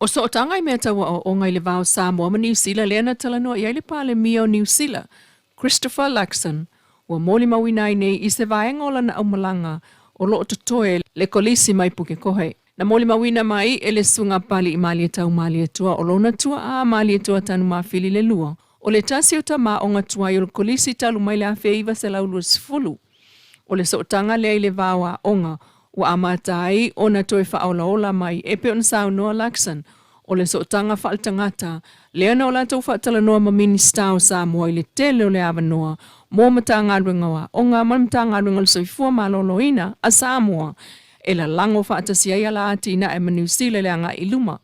O sootaga i mea tau aoaoga i le va o Samoa ma Niu Sila lea na talanoa i ai le Palemia o Niu Sila, Christopher Luxon, ua molimauina ai nei i se vaega o lana aumalaga o lo o totoe le Kolisi mai Pukekohe. Na molimauina mai e le Susuga a Papali'i Malietau Malietoa o lona tuaa Malietoa Tanumafili le lua, o le tasi o tama aoga tuai o le Kolisi talu mai le 1920. O le sootaga lea i le va o aoga ua amata ai ona toe faaolaola mai e pei ona saunoa Luxon, o le sootaga faaletagata lea na o latou faatalanoa ma Minisita o Samoa i le tele o le avanoa mo Matagaluega o Aoga ma le Matagaluega o le Soifua Maloloina a Samoa e lalago faatasi ai ala atinae ma Niu Sila i le agai i luma.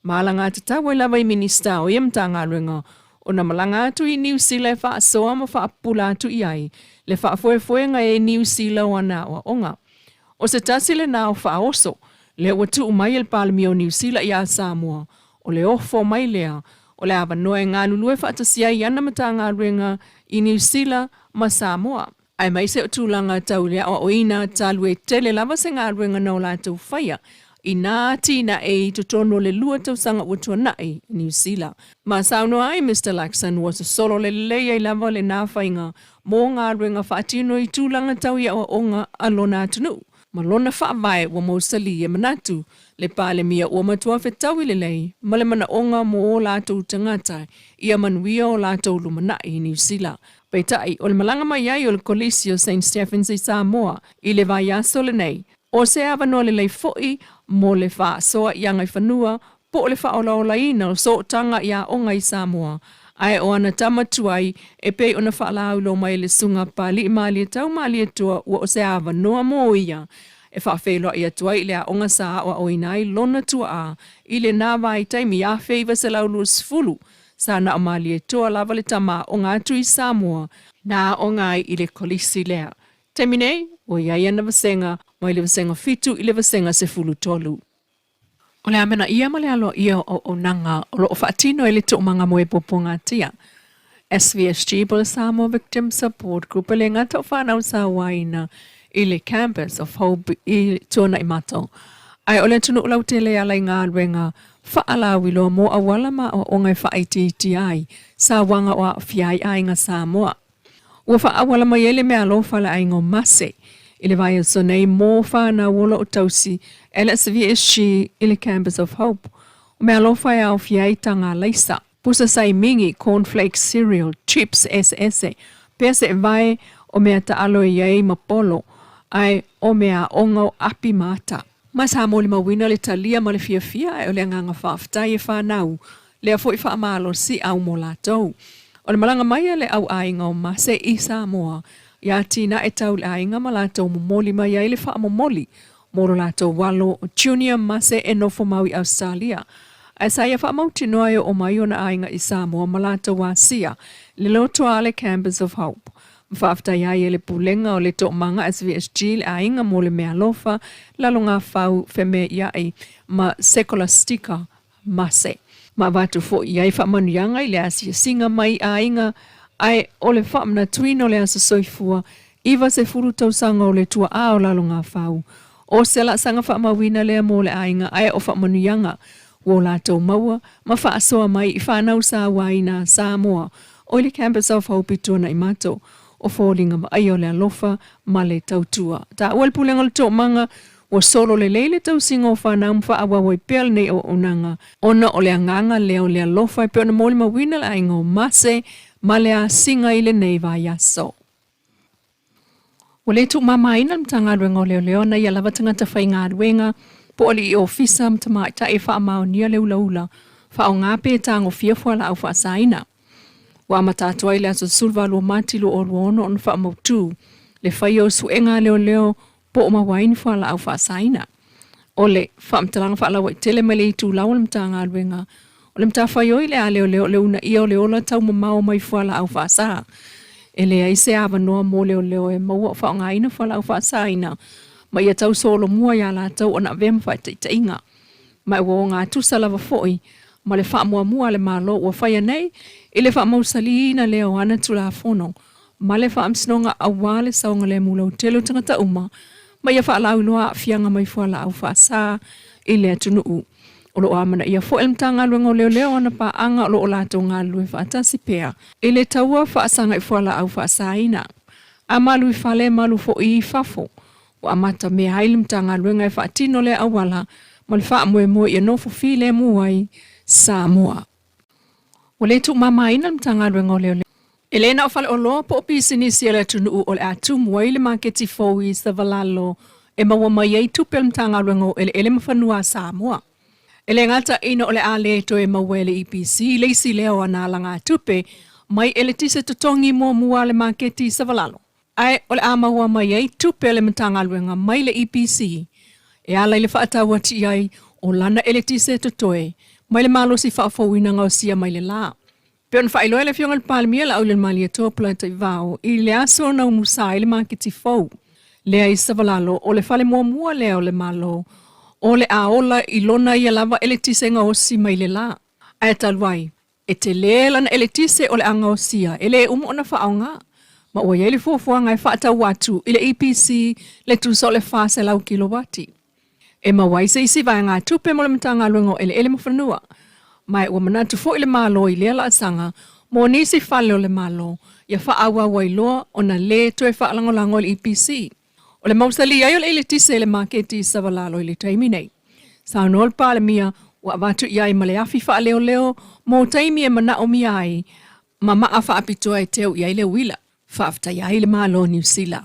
Ma alagatatau ai lava i Minisita o ia Matagaluega ona malaga atu i Niu Sila e faasoa ma faapupula atu i ai le faafoefoega e Niu Sila o ana aoaoga. O se tasi lena o faaoso lea ua tuu mai e le Palemia o Niu Sila iā Samoa, o le ofo mai lea o le avanoa e galulue faatasi ai i ana Matagaluega i Niu Sila ma Samoa. Aemaise o tulaga tau i le aoaoina talu e tele lava se galuega na o latou faia i nā atinae i totonu o le 2 tausaga ua tuanai i Niu Sila. Ma saunoa ai Mister Luxon ua sosolo lelei ai lava lenā faiga mo galuega faatino i tulaga tau i aoaoga a lona atunuu ma lona faavae ua mausali e manatu le Palemia ua matua fetaui lelei ma le manaoga mo o latou tagata ia manuia o latou lumanai i Niu Sila. Peitai, o le malaga mai ai o le Kolisi o Saint Stephens i Samoa i le vaiaso lenei, o se avanoa lelei foi mo le faasoa i agaifanua po o le faaolaolaina o sootaga i aoga i Samoa, ae o ana tama tuai e pei ona faalauiloa mai e le Susuga Papali'i Malietau Malietoa ua o se avanoa mo ia e faafeiloai atu ai i le aoga sa aoaoina ai lona tuaa i lenā vaitaimi 1920 Sa na o Malietoa lava le tama aoga atu i Samoa na aoga ai i le kolisi lea. Taimi nei, ua i ai ana vasega mai le vasega 7 i le vasega 13. O le amanaia ma le aloaia o auaunaga o lo o faatino e le Toomaga Moe Puapuagatia, SVSG po o le Samoa Victim Support Group e le gata o fanau sauaina i le Campus of Hope i Tuanaimato, ae o le atunuu lautele e ala i galuega Faalauiloa mo auala ma aoaoga e faaitiitia ai sauaga o aafia ai aiga Samoa. Ua faaauala mai ai le meaalofa a le aiga o Mase i le vaiaso nei mo fanau o lo o tausi LSVSG i le Campus of Hope. O meaalofa e aofia ai taga alaisa, pusa saimigi, corn flakes cereal, chips eseese, pea seevae o mea taalo e i ai ma polo, ae o meaaoga o api ma ata. Ma sa molimauina le talia ma le fiafia ae o le agaga faafetai e fanau lea foi faamalosi au mo latou. O le malaga mai a le au aiga o Mase i Samoa i atinae tau le aiga ma latou momoli mai ai le faamomoli mo lo latou alo o Junior Mase e nofo mau i Ausetalia ae sa ia faamautinoa e oo mai ona aiga i Samoa ma latou asia le lotoa a le Campus of Hope. Ma faafetai ai e le Pulega o le Toomaga SVSG le aiga mo le meaalofa, lalogafau, femeaiai ma Sekolastika Mase. Ma avatu foi i ai faamanuiaga i le asiasiga mai i aiga, ae o le faamanatuina o le aso soifua 90 tausaga o le tuaa o Lalogafau. O se laasaga faamauina lea mo le aiga ae o faamanuiaga ua o latou maua ma faasoa mai i fanau sauaina a Samoa o i le Campus of Hope i Tuanaimato, o foliga vaaia o le alofa ma le tautua. Taua le Pulega o le Toomaga, ua solo lelei le tausiga o fanau ma faaauau ai pea lenei auaunaga, ona o le agaga lea o le alofa e pei ona molimauina le aiga o Mase ma le asiga i lenei vaiaso. Ua le tuumamaina le Matagaluega o Leoleo na ia lava tagata faigaluega po o alii ofisa ma tamaitai e faamaonia le ulaula faaaoga pe tagofia fualaau faasaina. Ua amata atu ai le aso 18 o Mati 2026 ona faamautu le faia o suega a leoleo po o maua ai ni fualaau faasaina. O le faamatalaga faalauaitele mai le itulau o le Matagaluega, o le matafaioi le a leoleo o le uunaia o le ola taumamao mai fualaau faasa. E leai se avanoa mo leoleo e maua o faaaogaina fualaau faasaina ma ia tau solomua iā latou ona avea ma faataitaiga. Ma ua ogatusa lava foi ma le faamuamua a le Malo ua faia nei i le faamausaliina lea o ana Tulafono ma le Faamasinoga aua le saogalemu lautele o tagata uma ma ia faalauiloa aafiaga mai fualaau faasa i le atunuu. O lo o amanaia foi le Matagaluega o Leoleo ana paaga o lo o latou galulue faatasi pea i le taua faasaga i fualaau faasaina a malu i fale malu foi i fafo. Ua amata mea ai le Matagaluega e faatino lea auala ma le faamoemoe ia nofo filemu ai Samoa. Ua le tuumamaina le Matagaluega o Leoleo. E le na o faleoloa po o pisinisi a le atunuu o le a tumu ai le maketi fou i Savalalo e maua mai ai tupe a le Matagaluega o Eleele ma Fanua a Samoa. E le gata ina o le a le toe maua e le EPC le isi lea o ana alagatupe mai eletise totogi muamua a le maketi i Savalalo, ae o le a maua mai ai tupe a le Matagaluega mai le EPC e ala i le faatau atu i ai o lana eletise totoe mai le malosi faafouina gaosia mai le la. Pei ona faailoa e le Afioga i le Palemia Laaulialemalietoa Polataivao i le aso na umusa ai le maketi fou lea i Savalalo, o le fale muamua lea o le Malo o le a ola i lona ia lava eletise gaosi mai le la. Ae talu ai, e tele lana eletise o le a gaosia e le uma ona faaaoga, ma ua i ai le fuafuaga e faatau atu i le EPC le tusa o le 400 kilowati. E maua ai se isi vaegatupe mo le Matagaluega o Eleele ma Fanua, ma ua manatu foi le Malo i lea laasaga mo nisi fale o le Malo ia faaauau ai loa ona lē toe faalagolago i le EPC. O le mausali ai o le eletise i le maketi i Savalalo i le taimi nei. Saunoa le Palemia ua avatu i ai ma le afi faaleoleo mo taimi e manaomia ai ma maa faapitoa e teu i ai le uila. Faafetai ai le Malo o Niu Sila.